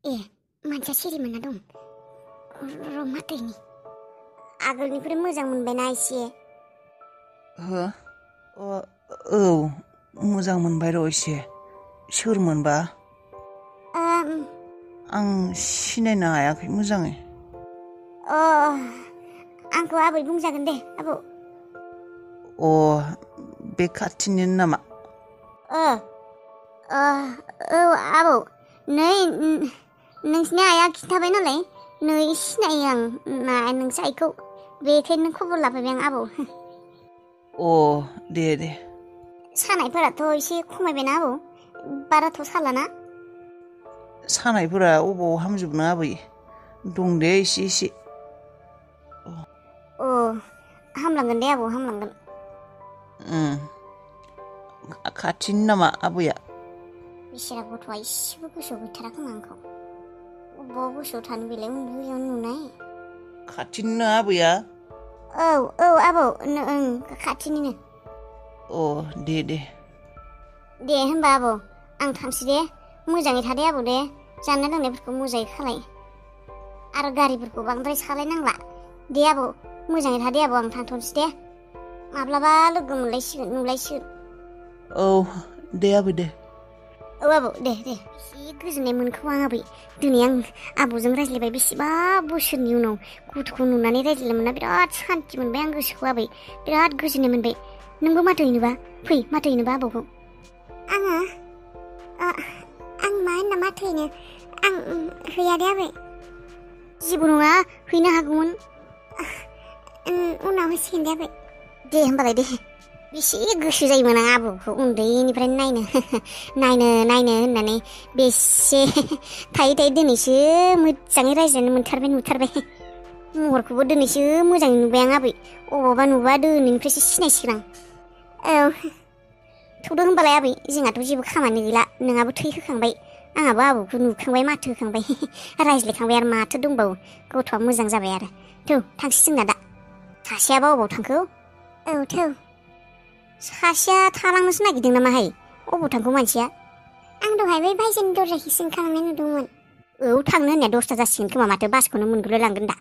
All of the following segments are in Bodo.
ए मानसिया सिरि मोनना दं र' माथोनि आगोलनिख्रुइ मोजां मोनबायना एसे हो औ मोजां मोनबाय र' एसे सोरमोनबा आं सिनायनो हायाखै मोजाङै आंखौ आबै बुंजागोन दे आबौ बे खाथिनिनो नामा औ आबौ नै नोंसिनि आइया खिन्थाबाय नालाय नै सिनायो आं नोंसि आइखौ बेखायनो खबर लाफैबाय आं आबौ दे सानायफोराथ' एसे खमायबायना आबौ बाराथ' सालाना सानायफोरा अबाव हामजोबनो आबै दं दे एसे हामलांगोन दे आबौ हामलांगोन खाथिनि नामा आबैया बिसोरा गथ'आ एसेबो गोसोआव गैथारा खोमा आंखौ अबाव गोसोआव थानो बेलाय उन्दैयावनो नुनाय खाथिनिनो आबैया औ आबौ खाथिनिनो दे होनबा आबौ आं थांसै दे मोजाङै थादे आबौ दे जानाय लोंनायफोरखौ मोजाङै खालाय आरो गारिफोरखौ बांद्राय सालायनांला दे आबौ मोजाङै थादे आबौ आं थांथ'नोसै दे माब्लाबा लोगो मोनलायसिगोन नुलायसिगोन दे आबै दे आबौ दे एसे गोजोननाय मोनखौ आं आबै दिनै आं आबौजों रायज्लायबाय बेसेबा बोसोरनि उनाव गथ'खौ नुनानै रायज्लायनो मोना बिराद सान्थि मोनबाय आं गोसोखौ आबै बिराद गोजोननाय मोनबाय नोंबो माथो हैनोबा फै माथो हैनोबा आबौखौ आङो आं मा होनना माथो हैनो आं हैया दे आबै जेबो नङा हैनो हागौमोन उनाव होसिगोन दे आबै दे होमबालाय दे बेसे गोसो जायोमोन आं आबौखौ उन्दैनिफ्रायनो नायनो होननानै बेसे थायै दिनैसो मोजाङै रायज्लायनो नुथारबाय महरखौबो दिनैसो मोजाङै नुबाय आं आबै अबावबा नुबा दिनैनिफ्रायसो सिनायसिगोन आं थौदो होनबालाय आबै जोंहाथ' जेबो खामानि गैला नोंहाबो थै होखांबाय आंहाबो आबौखौ नुखांबाय माथो होखांबाय रायज्लायखांबाय आरो माथो दंबावो गथ'आ मोजां जाबाय आरो थौ थांसै जोंना दा सासेयाबा अबाव थांखो थौ सासेया थालांनोसो नागिरदों नामाहाय अबाव थांखो मानसिया आं दहाय बै बायजोनि दरजाखिसो ओंखारलांनाय नुदोंमोन थांनो होननाया 10ता जासिगोन खोमा माथो बासखौनो मोनगुलाय लांगोन दा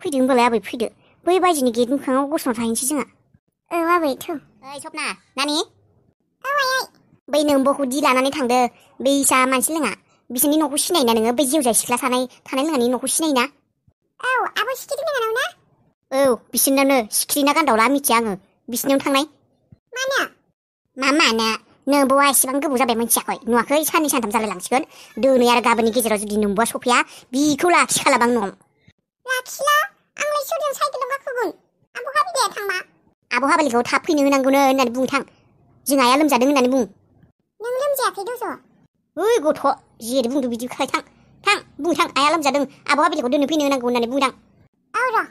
फैदो होनबालाय आबै फैदो बै बायजोनि गेट मोखाङाव गसंना थाहैनोसै जोंहा आबै थौ ओइ सपना नानि बै नोंबोखौ दि लानानै थांदो बैसा मानसि लोङा बिसोरनि न'खौ सिनायोना नोङो बै जेवजा सिख्ला थानाय लोंनानै न'खौ सिनायोना आब' सिखिरि लोङानाव ना बिसोरनावनो सिखिरि ना गान्दावला मिथिया आङो बिसोरनियावनो थांनाय मानो नोंबोआ एसेबां गोबाव जाबाय मिथियाखै नुवाखै साननै सानथाम जालाय लांसिगोन दिनै आरो गाबोननि गेजेराव जुदि नोंबोआ सफैया बिखौ लाखिखालाबां न'आव लाखिला आंलाय सोरजों साइकेलाव गाखोगोन आब' हाबिलिया थांबा आब' हाबिलिखौ थाब फैनो होनांगौनो होननानै बुं थां जों आइया लोमजादों होननानै बुं नों लोमजायाखै दस' ओइ गथ' जेरै बुंदों बिदि थां बुं थां आइया लोमजादों आब' हाबिलिखौ दोननो फैनो होनांगौ होननानै बुंदां र'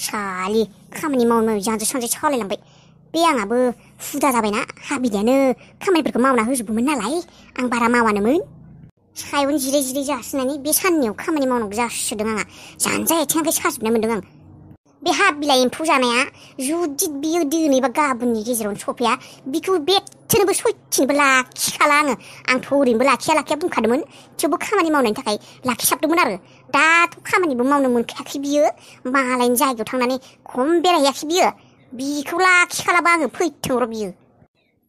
सालि खामानि मावनो जानजो सानजो सालायलांबाय बे आंहाबो हुदा जाबायना हाबिलियानो खामानिफोरखौ मावना होजोबोमोन नालाय आं बारा मावानोमोन सायावनो जिराय जासिनानै बे साननियाव खामानि मावनांगौ जासोदों आंहा जानजाय आथिं आखाइ साजोबनाय मोनदों आं बे हाबिला एम्फौ जानाया जुदि बियो दिनै बा गाबोननि गेजेरावनो सफैया बिखौ बेथनोबो सयथिनोबो लाखिखाला आंथ' ओरैनोबो लाखिया बुंखादोंमोन थेवबो खामानि मावनायनि थाखाय लाखिसाबदोंमोन आरो दाथ' खामानिबो मावनो मोनखायाखै बियो मालायनि जायगायाव थांनानै खम बेरायहैयाखै बियो बिखौ लाखिखालाबा आङो फैथों र' बियो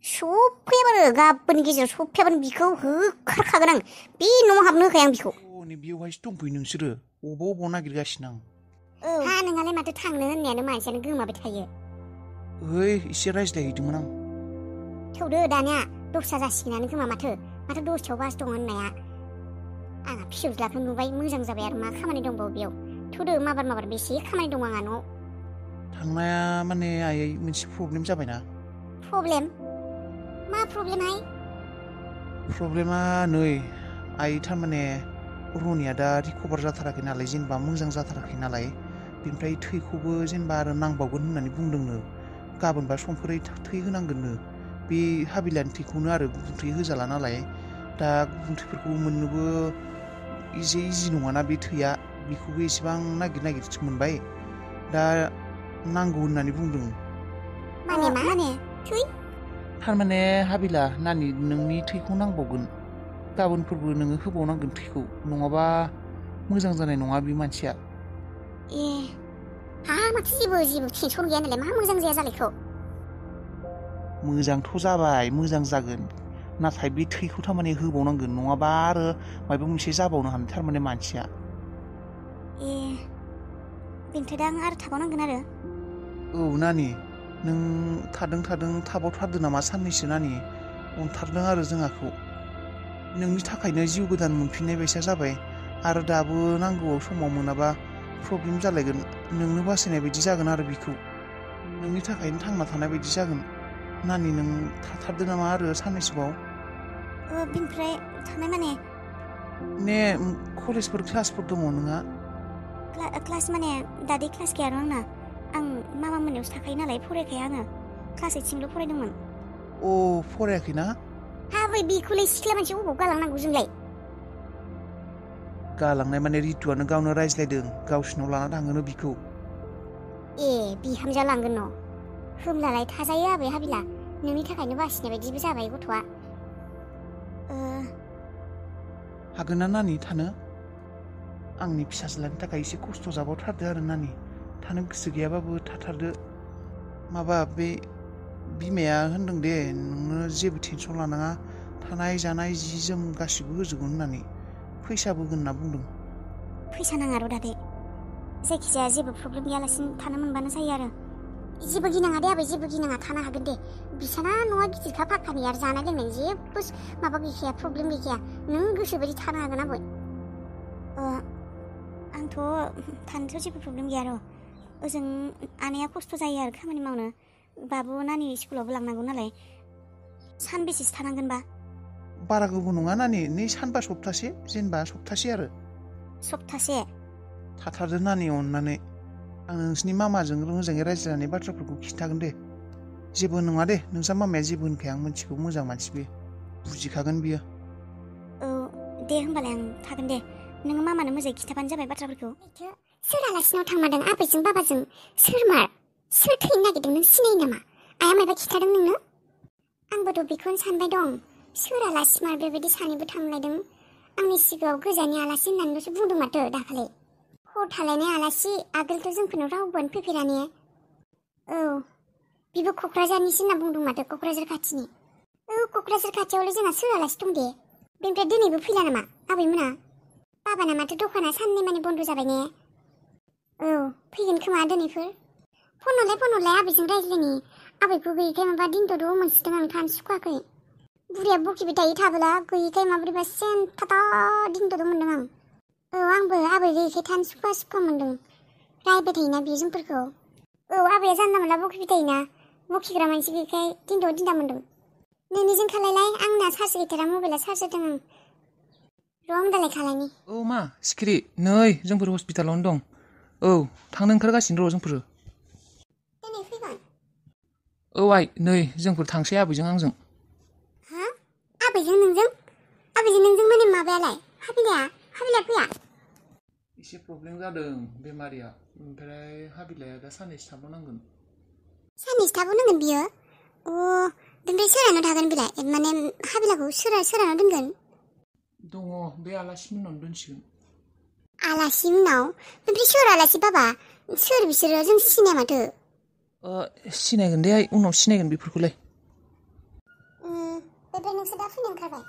सफैयाबानो गाबोननि गेजेराव सफैयाबानो बिखौ होखारखागोन आं बे न'आव हाबनो होखाया आं बिखौ बेवहायसो दंफैयो नोंसोरो अबाव नागिरगासिनो आं नोंहालाय माथो थांनो होननायानो मानसियानो गोमाबाय थायो एसे रायज्लायहैदोंमोन आं थौदो दानिया 10ता जासिगोनानो खोमा माथो 10थायाव बास दं होननाया आंहा फिसौज्लाखौ नुबाय मोजां जाबाय आरो मा खामानि दंबावो बेयाव थौदो माबार बेसे खामानि दं आंहा न'आव थांनाया माने आयै मोनसे प्रब्लेम जाबायना प्रब्लेम मा प्रब्लेमहाय प्रब्लेमा नै आइ थारमाने रनिया दा रिकभार जाथाराखै नालाय जेनेबा मोजां जाथाराखै नालाय बेनिफ्राय थैखौबो जेनेबा आरो नांबावगोन होननानै बुंदोंनो गाबोनबा समफोरै थै होनांगोननो बे हाबिलानि थैखौनो आरो गुबुन थै होजाला नालाय दा गुबुन थैफोरखौ मोननोबो इजि नङाना बे थैया बेखौबो एसेबां नागिरसो मोनबाय दा नांगौ होननानै बुंदों माने थै थारमाने हाबिला नानि नोंनि थैखौ नांबावगोन गाबोनफोरबो नोङो होबावनांगोन थैखौ नङाबा मोजां जानाय नङा बे मानसिया माथो जेबो टेनसन गैया नालाय मा मोजां जाया जालायखौ मोजांथ' जाबाय मोजां जागोन नाथाय बे थैखौ थारमाने होबावनांगोन नङाबा आरो माबा मोनसे जाबावनो हानाय थारमाने मानसिया बेनिफ्राय दा आं आरो थाबावनांगोन आरो औ नानि नों थाबावथारदो नामा साननैसो नानि अनथारदों आरो जोंहाखौ नोंनि थाखायनो जिउ गोदान मोनफिननाय बायसा जाबाय आरो दाबो नांगौआव समाव मोनाबा प्रब्लेम जालायगोन नोंनो बासायनाय बायदि जागोन आरो बिखौ नोंनि थाखायनो थांना थानाय बायदि जागोन नानि नों थाथारदो नामा आरो साननैसोबाव बिनिफ्राय थानाय माने कलेजफोर क्लासफोर दङ नोंहा क्लास माने दादि क्लास गैया आंना आं मामा मोननायावसो थाखायो नालाय फरायखाया आङो क्लास 8सिमल' फरायदोंमोन फरायाखैना बै बिखौलाय सिख्ला मानसि अबाव गालांनांगौ जोंलाय गालांनाय माने रितुआनो गावनो रायज्लायदों गावसिनाव लाना थाङोनो बिखौ बिहामजा लांगोन न' होमब्लालाय थाजायो आबै हाबिला नोंनि थाखायनो बासिनाय बायदिबो जाबाय गथ'आ हागोन ना नानि थानो आंनि फिसाज्लानि थाखाय एसे खस्थ' जाबावथारदो आरो नानि थानो गोसो गैयाबाबो थाथारदो माबा बे बिमाया होनदों दे नोङो जेबो टेनसन लानाङा थानाय जानाय जि जोम गासिबो होजोबगोन होननानै फैसाबो होगोन होनना बुंदों फैसा नाङा र' दादै जायखिजाया जेबो प्रब्लेम गैयालासिनो थानो मोनबानो जायो आरो जेबो गिनाङा दे आबै जेबो गिनाङा थानो हागोन दे बिसाना न'आ गिदिरखा पाक्कानि आरो जानाय लोंनाय जेबो माबा गैखाया प्रब्लेम गैखाया नों गोसोबायदि थानो हागोन आबै आंथ' थानोथ' जेबो प्रब्लेम गैया र' ओजों आनैया खस्थ' जायो आरो खामानि मावनो बाबु नानि स्कुलावबो लांनांगौ नालाय सानबेसेसो थानांगोनबा बारा गोबाव नङा नानि नै सानबा सप्तासे जेनेबा सप्तासे आरो सप्तासे थाथारदो नानि अननानै आं नोंसिनि मामाजों मोजाङै रायज्लायनानै बाथ्राफोरखौ खिन्थागोन दे जेबो नङा दे नोंसा मामाया जेबो होनखाया आं मिथिगौ मोजां मानसि बे बुजिखागोन बियो दे होमबालाय आं थागोन दे नोङो मामानो मोजाङै खिन्थाबानो जाबाय बाथ्राफोरखौ सोर आलासिनाव थांमारदों आबैजों बाबाजों सोर थैनो नागिरदों नों सिनायो नामा आइया माबा खिन्थादों नोंनो आंबोथ' बेखौनो सानबाय दं सोर आलासिमार बेबायदि सानैबो थांलायदों आंनि सिगाङाव गोजाननि आलासि होननानैल'सो बुंदों माथो दाखालि हर थालायनाय आलासि आगोलथ' जोंफोरनाव रावबोआनो फैफेराने बिबो क'क्राझारनिसो होनना बुंदों माथो क'क्राझार खाथिनि क'क्राझार खाथियावलाय जोंहा सोर आलासि दं दे बेनिफ्राय दिनैबो फैला नामा आबैमोना बाबाना माथो दखाना साननै मानि बन्द' जाबाय ने फैगोन खोमा दिनैफोर फन हरलाय आबैजों रायज्लायनि आबैखौ गैयैखाय माबा दिनद'द' मोनसिदों आं थानो सुखुवाखै बुरिया बखिबाय थायो थाबोला गैयैखाय माबोरैबा सेन्थाथा दिनद'द' मोनदों आं आंबो आबै गैयैखाय थानो सुखुवा मोनदों रायबाय थायोना बियो जोंफोरखौ आबैया जानला मोनला बखिबाय थायोना बखिग्रा मानसि गैयैखाय दिनद'द दिनदा मोनदों नोंनिजों खालायलाय आंना चार्ज गैथारा मबाइला चार्ज होदों आं र' आं दालाय खालायनि मा सिखिरि नै जोंफोर हस्पिटालावनो दं थांनो ओंखारगासिनो र' जोंफोर दिनै फैगोन आइ नै जोंफोर थांसै आबैजों आंजों आबैजों नोंजों माने माबायालाय हाबिलाया फैया एसे प्रब्लेम जादों बेमारिया ओमफ्राय हाबिलाया दा साननैसो थाबावनांगोन बियो बेनिफ्राय सोरानाव थागोन बिलाय माने हाबिलाखौ सोरानाव दोनगोन दङ बे आलासिमोननावनो दोनसिगोन आलासिमोननाव ओमफ्राय सोर आलासि बाबा सोर बिसोरो जों सिनाया माथो सिनायगोन दे आइ उनाव सिनायगोन बेफोरखौलाय बेनिफ्राय नोंसोर दा फैनो ओंखारबाय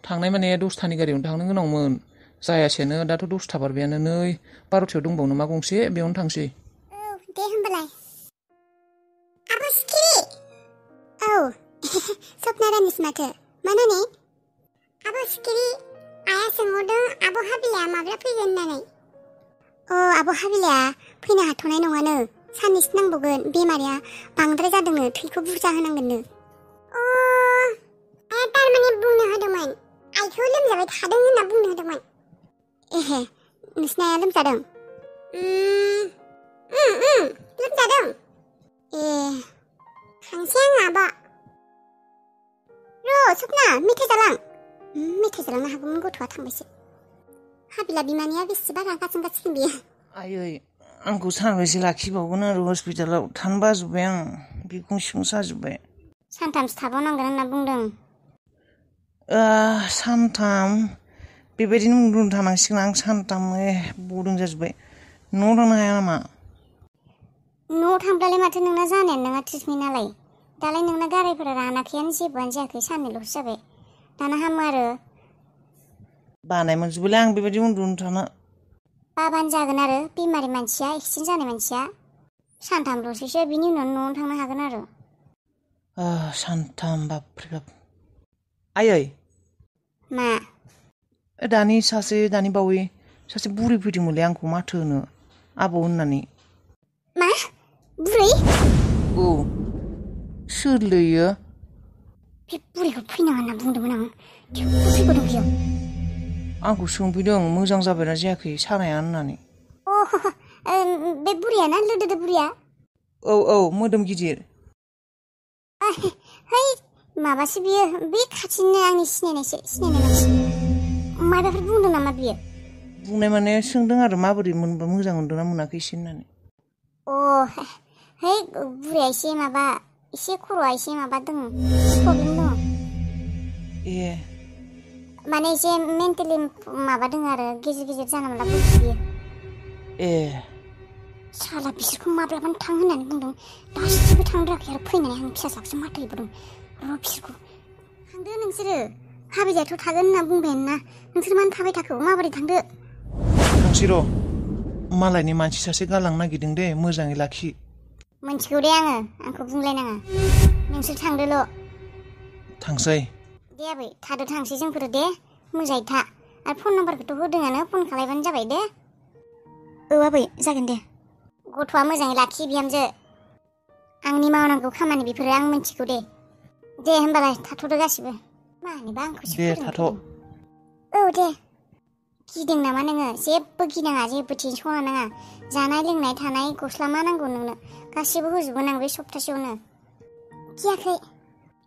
थांनाय माने 10थानि गारियावनो थांनो गोनांमोन जायासैनो दाथ' 10था बारबायानो नै 12थायाव दंबावो मा गंसे बेयावनो थांसै दे होमबालाय आब' सिखिरि सपना रानिसो माथो मा नानि आब' सिखिरि आइया सोंहरदों आब' हाबिलाया माब्ला फैगोन होननानै आब' हाबिलाया फैनो हाथ'नाय नङानो साननैसो नांबावगोन बेमारिया बांद्राय जादोंनो थैखौ बुरजा होनांगोननो आइया थारमाने बुंनो होदोंमोन आइखौ लोमजाबाय थादों होनना बुंनो होदोंमोन नोंसिना आइया लोमजादों लोमजादों थांसै आं आब' र' सपना मेथाइ जालांनो हागौमोन गथ'आ थांबायसो हाबिला बिमानिया बेसेबा रागा जोंगासिनो बियो आयै आंखौ सानबैसे लाखिबावगोन आरो हस्पिटालाव थानो बाजोब्बाय आं बिखुं सिखुं साजोब्बाय सानथामसो थाबावनांगोन होनना बुंदों सानथाम बेबायदिनो उन्दुना थानांसिगोन आं सानथाम बरिं जाजोब्बाय न'आव थांनो हाया नामा न'आव थांब्लालाय माथो नोंना जानायानो नङा ट्रिटमेन्टआलाय दालाय नोंना गारायफोरा रानाखैयानो जेबोआनो जायाखै साननैल'सो जाबाय दाना हामो आरो बानाय मोनजोबोलै आं बेबायदि उन्दुना थानो बाबानो जागोन आरो बेमारि मानसिया एक्सिडेन्ट जानाय मानसिया सानथामल'सैसो बिनि उनाव न'आव थांनो हागोन आरो सानथाम बाबरे बाब आयै मा दानि बावै सासे बुरि फैदोंमोनलै आंखौ माथो होनो आबौ होननानै मा बुरै औ सोरलै इयो बे बुरैखौ फैनाङा होनना बुंदोंमोन आं थेवबो फैगदों बियो आंखौ सोंफैदों मोजां जाबायना जायाखै सानाया होननानै बे बुरियाना लोदोदो बुरिया औ मोदोम गिदिर है माबासो बियो बे खाथिनो आंनि सिनायनाय मानसि माबाफोर बुंदों नामा बियो बुंनाय माने सोंदों आरो माबोरै मोनबा मोजां मोनदोंना मोनाखै एसे होननानै है बुरिया एसे खर'आ एसे माबा दङ प्रब्लेम दङ माने एसे मेन्टेलि माबा दङ आरो गेजेर जाना मोनला बियो साला बिसोरखौ माब्लाबानो थां होननानै बुंदों दासिमबो थांद्राखै आरो फैनानै आं फिसाज्लाखौसो माथो होबोदों बिसोरखौ थांदो नोंसोरो हाबिजाथ' थागोन होनना बुंबायानो ना नोंसोर मानो थाबाय थाखो माबोरै थांदो थांसै र' मालायनि मानसि सासे गालांनो नागिरदों दे मोजाङै लाखि मोनथिगौ दे आंखौ बुंलायनाङा नोंसोर थांदोल' थांसै दे आबै थादो थांसै जोंफोरो दे मोजाङै था आरो फन नाम्बारखौथ' होदोंआनो फन खालायबानो जाबाय दे आबै जागोन दे गथ'आ मोजाङै लाखि बिहामजो आंनि मावनांगौ खामानि बेफोरो आं मिथिगौ दे होमबालाय थाथ'दो गासिबो मानोबा आंखौसो दे थाथ' दे गिदों नामा नोङो जेबो गिनाङा जेबो टेनसन नाङा जानाय लोंनाय थानाय गस्ला मा नांगौ नोंनो गासिबो होजोबगोन आं बे सप्तासेयावनो गियाखै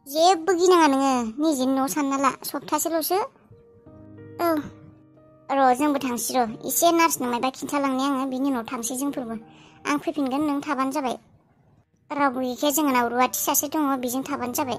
जेबो गिनाङा नोङो निजेनि न'आव सानना ला सप्तासेल'सो र' जोंबो थांसै र' एसे नार्सनो मायबा खिन्थालांनि आङो बिनि उनाव थांसै जोंफोरबो आं फैफिनगोन नों थाबानो जाबाय रावबो गैखाया जोंनाव रुवाथि सासे दङ बेजों थाबानो जाबाय